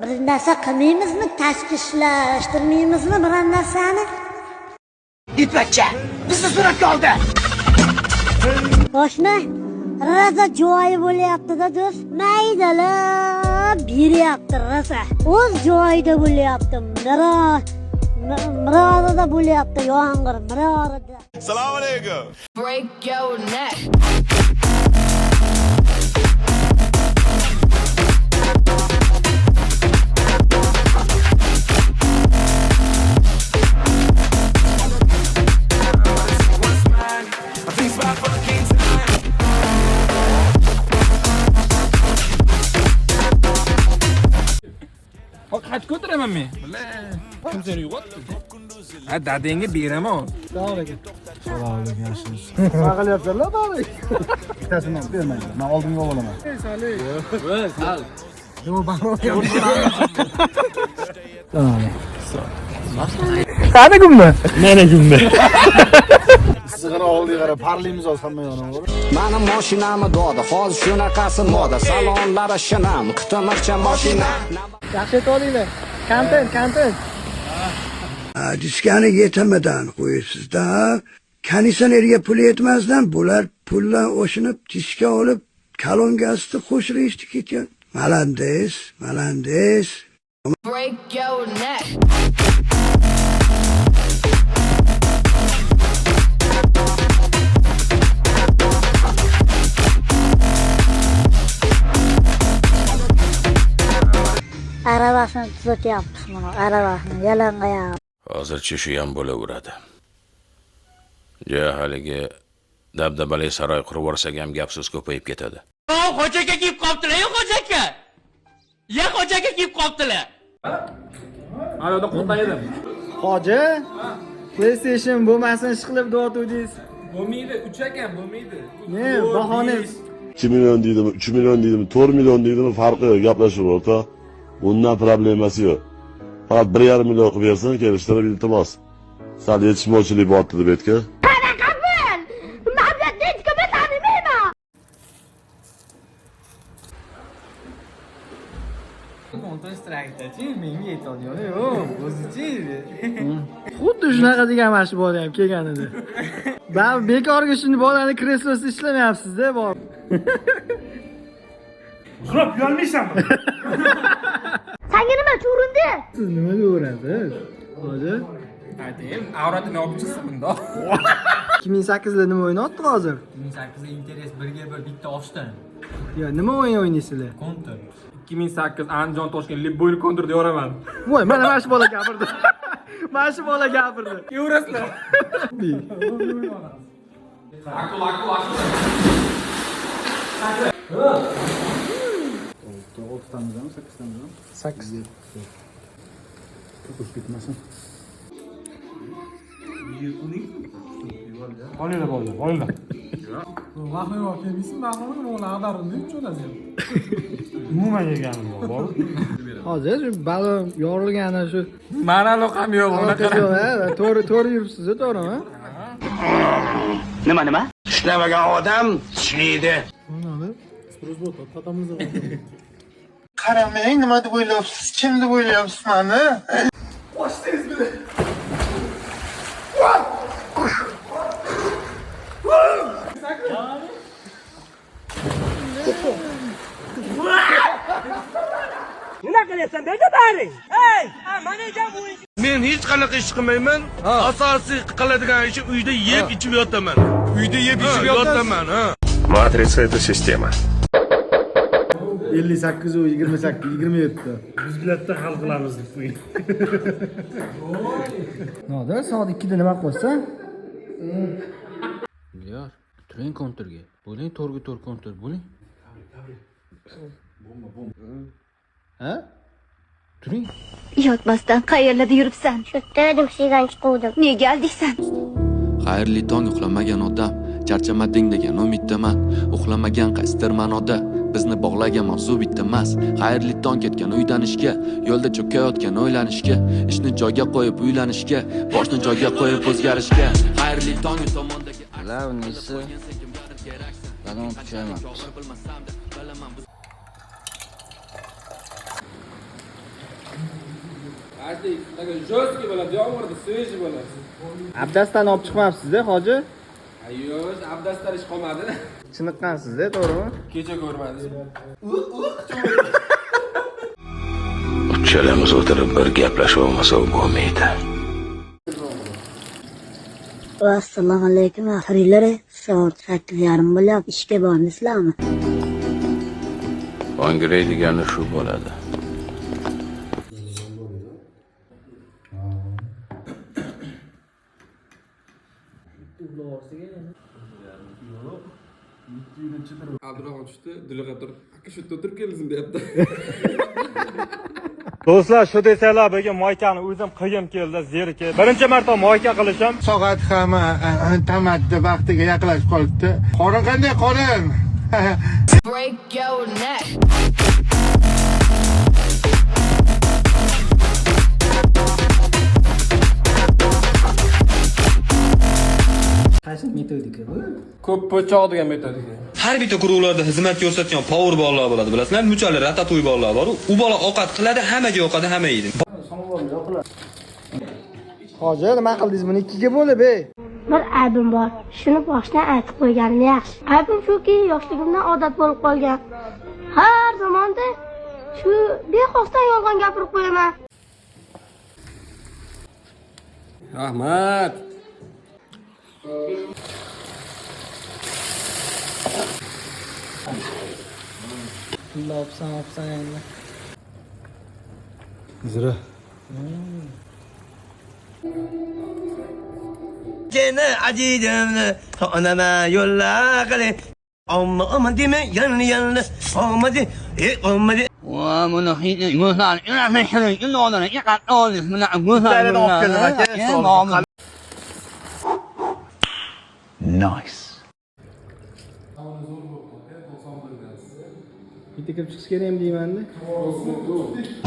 Bir narsa qilmaymizmi, tashkillashtirmaymizmi biror narsani? Itbachcha, bizni suratga oldi. Boshma rosa joyi bo'lyapti-da, do'st. Maydalab beryapti rosa. O'z joyida bo'lyapti. Mirorida bo'lyapti yomg'ir, mirorida. Assalomu alaykum. Break your neck. Qaytib ko'taraman men. Bile. Kim seni uyg'otdi? Ha, dadangga beraman. Nima qilyapsanlar bari? Bittasini bermanglar. Men oldinga olaman. Qani gumma? Mana gumba. Issig'ini oldiga qarab parlaymiz hozir hamma yog'ini. Mani mashinamni doda, hozir shunaqasi moda, salonlari shinam, qitimircha mashina. Yaxshi aytib olinglar. Kontent, kontent. Diskani yetamadan qo'yibsizda. Konditsionerga puli yetmasdan bular puldan oshinib diska olib kolonkasini qo'shib eshitib ketgan. Malandes, malandes. Break your neck. Arabasini tuzatyapmiz buni, arabasini yalang oyoq. Hozircha shu ham bo'laveradi. Ja haligi dabdabali saroy qurib yuborsak ham gap so'z ko'payib ketadi. Xo'ja aka kiyib qolibdilar, ya xo'ja aka. Ya xo'ja aka kiyib qolibdilar. Arada qo'ldan edim. Hoji, PlayStation bo'lmasin ish qilib deyotgandingiz. Bo'lmaydi, 3 ekan, bo'lmaydi. Ne, bahona. 2 million deydimi, 3 million deydimi, 4 million deydimi farqi yo'q, gaplashib o'rtoq. Bundan problemasi yo'q. Faqat 1,5 million qilib bersin, kelishtirib iltimos. Sal yetishmovchilik bo'lyapti deb aytgan. Qanaqa pul? Men bu yerda hech kimni tanimayman. Counter Strike'dachi menga yetadigan yo'q, o'zichi. Xuddi shunaqa degan mana shu bola ham kelgan edi. Baribir bekorga shuni bolani kreslosida ishlamayapsiz-da, bor. Uxlab yurolmaysanmi? Senga nima chuvrindi? Siz nima deyaverasiz? Hoji, Aytayim, avratini olib chiqsin bundoq. 2008 da nima o'ynayapti hozir? 2008 interes birga bir bitta ochdi. Yo, nima o'yin o'ynaysizlar? Counter. 2008 Andijon Toshkent Libboyni kontrda yoraman. Voy, mana shu bola gapirdi. Mana shu bola gapirdi. Kelaverasizlar. Akul, akul, akul. 6tamizmi, 8tamizmi? 8. To'kilib ketmasin. Olinglar, bolalar, olinglar. Vahima olib kelmaysizmi? Vahima o'g'li ag'darildi uchalasi ham. Umuman yeganim yo'q, bor. Hozir shu balon yorilgani shu Mani aloqam yo'q, unaqa. aloqasi yo'q, ha? To'g'ri, to'g'ri yuribsiz, to'g'rimi? Nima nima? Ishlamagan odam tishlaydi. Qaramang, nima deb o'ylayapsiz? Kim deb o'ylayapsiz mani? Nima qilyapsan? Berda bari. Ey, mana bu Men hech qanaqa ish qilmayman. Asosiy qiladigan ishi uyda yeb ichib yotaman. Uyda yeb ichib Yotaman, ha. Матрица это система. 58 u 28, 27. Buzgilatda hal qilamiz deb qo'ying. Nodir, soat 2 da nima qo'ysa? Yor, turing konturga. Bo'ling to'rga to'rt kontur, bo'ling. Ha? Turing. Yotmasdan qayerlarda yuribsan? Shu yerda edim, sigan chiquvdim. Nega aldiysan? Xayrli tong uxlamagan odam, charchamading degan umiddaman. Uxlamagan qaysidir ma'noda bizni bog'lagan mavzu bitta emas. Xayrli tong ketgan uydan ishga, yo'lda cho'kayotgan o'ylanishga, ishni joyga qo'yib uylanishga, boshni joyga qo'yib o'zgarishga. Xayrli tong tomondagi Главныйsi balon kuchayapti. Такой жесткий bo'ladi, yomg'irda свежий bo'ladi. Abdastdan olib chiqmabsiz-da, hoji? Yo'q, abdastdan ish qolmadi. Chiniqqansiz-da, to'g'rimi? Kecha ko'rmadingiz. Uchalamiz o'tirib bir gaplashib olmasak bo'lmaydi. Assalomu alaykum. Xaridlar soat 8:30 bo'lyapti. Ishga bormaysizlarmi? Xongirey degani shu bo'ladi. Abdurahmon tushdi, Dilg'a turib, aka shu yerda o'tirib keldim deyapti. Do'stlar, shu desanglar, bugun moykani o'zim qilgim keldi, zerikib. Birinchi marta moyka qilishim. Soat ham tamaddi vaqtiga yaqinlashib qolibdi. Qorin qanday qorin? Break your neck. Qaysi metodika bu? Ko'p po'choq degan metodika. Har bitta guruhlarda xizmat ko'rsatgan power bolalar bo'ladi, bilasizlar? Muchali ratatuy bolalar bor. U bola ovqat qiladi, hammaga yoqadi, hamma yeydi. Hoji, nima qildingiz buni ikkiga bo'lib, ey? Bir aybim bor. Shuni boshdan aytib qo'yganim yaxshi. Aybim shuki, yoshligimdan odat bo'lib qolgan. Har zamonda shu bexosdan yolg'on gapirib qo'yaman. Rahmat. Pulni olibsan, olibsan endi. Zira. Seni azizimni onama yo'lla qiling. Omma omma dema, yanli yanli, omadi, ey omadi. Nice. Bitta kirib chiqish kerakmi deyman-da.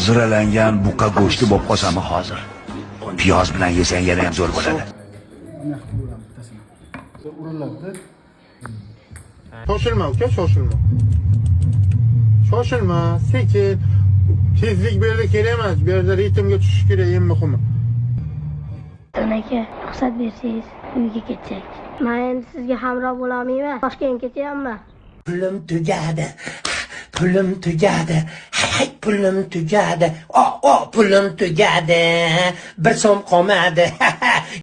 Ziralangan buqa go'shti bo'lib qolsami hozir. Piyoz bilan yesang yana ham zo'r bo'ladi. Uriladi. Shoshilma uka, shoshilma. Shoshilma, sekin. Tezlik bu yerda kerak emas. Bu yerda ritmga tushish kerak eng muhimi. Aka, ruxsat bersangiz uyga ketsak. Men endi sizga hamroh bo'la olmayman. Toshkentga ketyapman. Pulim tugadi. Pulim tugadi. Hay, pulim tugadi. O, o, pulim tugadi. Bir so'm qolmadi.